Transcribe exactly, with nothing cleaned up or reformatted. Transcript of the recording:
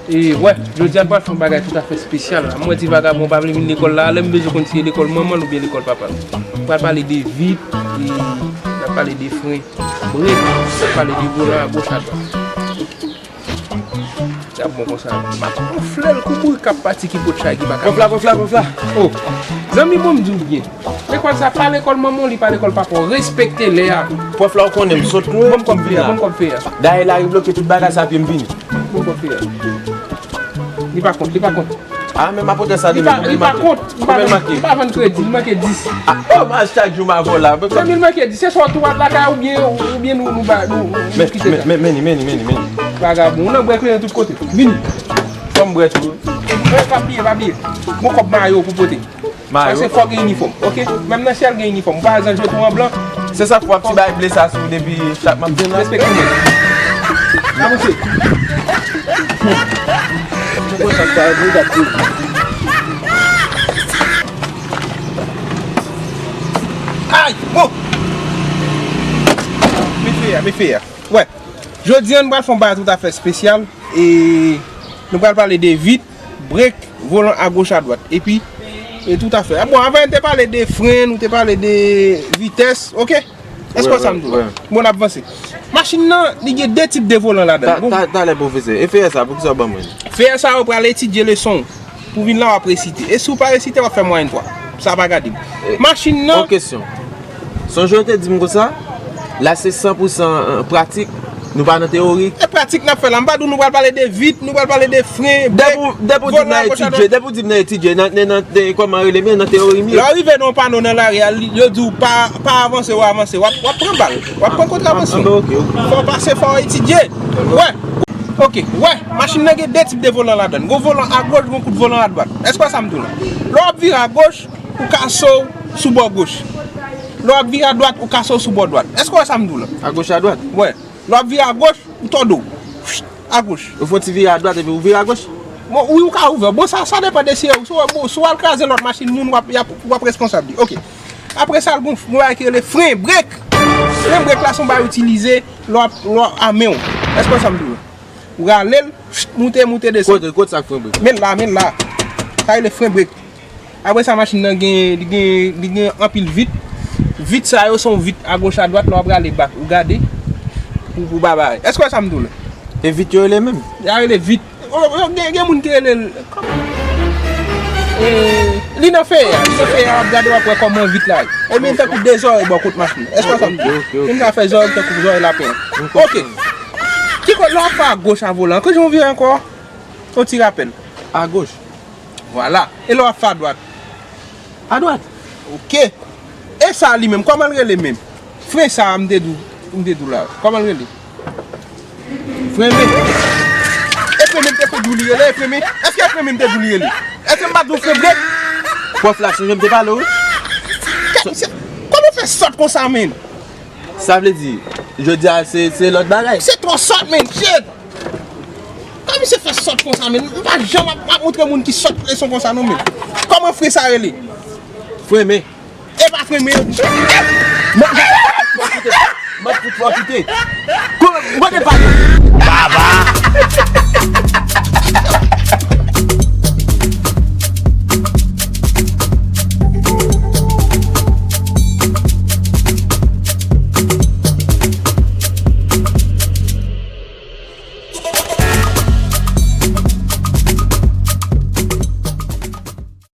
E, wè, jodi a n pral fè yon bagay toutafè espesyal la. Mwen di vagabon pa vle vin lekòl la, lè m bezwen konn si e lekòl manman l oubyen lekòl papa l. M pral pale de vit, e n ap pale de fren, brek, n ap pale de volan a goch a dwat. Sa bon konsa. M ap gonfle l kou bourik k ap pati ki pot chay ki pa ka. Gonfla, gonfla, gonfla. Oh, zanmi, bon, m di w byen. Lekòl sa pa lekòl manman w, li pa lekòl papa w. Respekte lè a. Pwòf la, ou konnen m sot lwen. Ban m kòb fè a, ban m kòb fè a. Dayè lari bloke tout bagay sa, pye m vini. Ban m kòb fè a. Li pa kont, li pa kont. Ah, men m ap pote sa demen. Li pa kont. Konbyen l manke? Li pa vann kredi, li manke dis. Ah, oh, m a chak jou m a vòlè. Zanmi, li manke dis. Se swa w tou al lakay oubyen, oubyen nou, nou ba, nou, nou kite sa. Men, men, men, men, men, men. Vagabon, ou nan brèk li nan tout kote. Vini. Fò m brèk tou. Eh, pa bliye, pa bliye. Gon kòb mayo pou pote. Mayo. Paske fò gen inifòm, oke? Menm nan syèl gen inifòm. Ou pa janm jwe tou an blan. Se sa k fè w ap ti bay ble sa sou depi chak m ap vin la. Respekte mwen. Avanse. Ay, bon. Mefye a, mefye a. Wè. Jodi a, nou pral fè yon bagay toutafè espesyal. E nou pral pale de vit, brek, volan agoch adwat. Epi, e toutafè. Ah, bon, avan, nou te pale de fren, nou te pale de vitès, oke? Èske w sa m di w la? Bon, n ap vanse. Machin nan, li gen de tip de volan ladan l. Ta-, ta-, talè, pwofesè. E fè sa, poukisa w ban mwen li? Fè sa, ou pral etidye leson w. Pou vin la, w ap resite. E si w pa resite, w ap fè mwayèn twa. Sa pa gade m. Machin nan. Yon kesyon. Sonje w te di m konsa, la se san pou san, euh, pratik, nou pa nan teyori. E pratik n ap fè la. M pa di w nou pral pale de vit, nou pral pale de fren, brek, volan, goch, adwat. Depi w di m nan etidye, depi w di m nan etidye, nan, nan, nan, nan, kòman rele, men nan teyori m ye. Lè w rive nan yon pano nan lari a, li, yo di w pa, pa avanse, w avanse, w ap, w ap pran bal, w ap pran kontravansyon. Ah, ah, ok, ok. Fò w pase, fò w etidye. Wè. Ok, wè, machin nan gen de tip de volan ladan l. Gon volan agoch, gon kout volan adwat. Èske w wè sa m di w la? Lè w ap vire agoch, ou kase w sou bò goch. Lè w ap vire adwat, ou kase w sou bò dwat. Èske w wè sa m di w la? Agoch, adwat? Wè. Lè w ap vire agoch, ou tòde w. Agoch. Ou fè yon ti vire adwat epi ou vire agoch? Bon, wi, ou ka ouvè. Bon, sa, sa depann de si, si, bon, si w al kraze lòt machin moun, w ap, y ap, w ap responsab li. Ok. Apre sa, gon, gon bagay ki rele fren brek. Fren brek la, se yon bagay ou itilize lè w ap, lè w ap a men w. Èske w wè sa m di w la? Ou rale l, moute, moute, desann. Kote, kote sa k fren brek? Men la, men la. Sa rele fren brek. Apre sa, machin nan gen, li gen, li gen anpil vit. Vit sa yo se yon vit agoch adwat, lè w ap rale bak, ou gade pou, pou ba bagay. Èske w wè sa m di w la? E vit yo rele menm? Yo rele vit. O, o, gen, gen moun ki rele l, kòman? E, li nan feye a, li nan feye a, w ap gade, w ap wè kòman vit la ye. E li tankou de zòrèy bò kot machin nan. Èske w wè sa m di w la? Ok, ok. Li ka fè zòrèy tankou zòrèy lapen an. Ok. Ki kote lè w ap fè agoch a volan? Ki jan w vire ankò? Yon ti rapèl. Agoch. Vwala. E lè w ap fè adwat? Adwat. Ok. E sa li menm, kòman l rele menm? Fren sa a m te di w, m te di w la. Kòman l rele? Fremen. E fremen m te di w li rele, e fremen. Èske e fremen m te di w li rele? Èske m pa di w fren brek? Pwòf la, sonje m te pale w wi. Kè misye, kòman w fè sòt konsa, menn? Sa vle di, jodi a se, se lòt bagay. Se twò sòt, menn, shit! Kòman misye fè sòt konsa, menn? M pa janm ap, ap montre moun ki sòt leson konsa, non, menn. Kòman fren sa rele? Fremen. E pa fremen. M ap fout fò kite. M ap fout fò kite. Kòman, mwen te pale. Baba.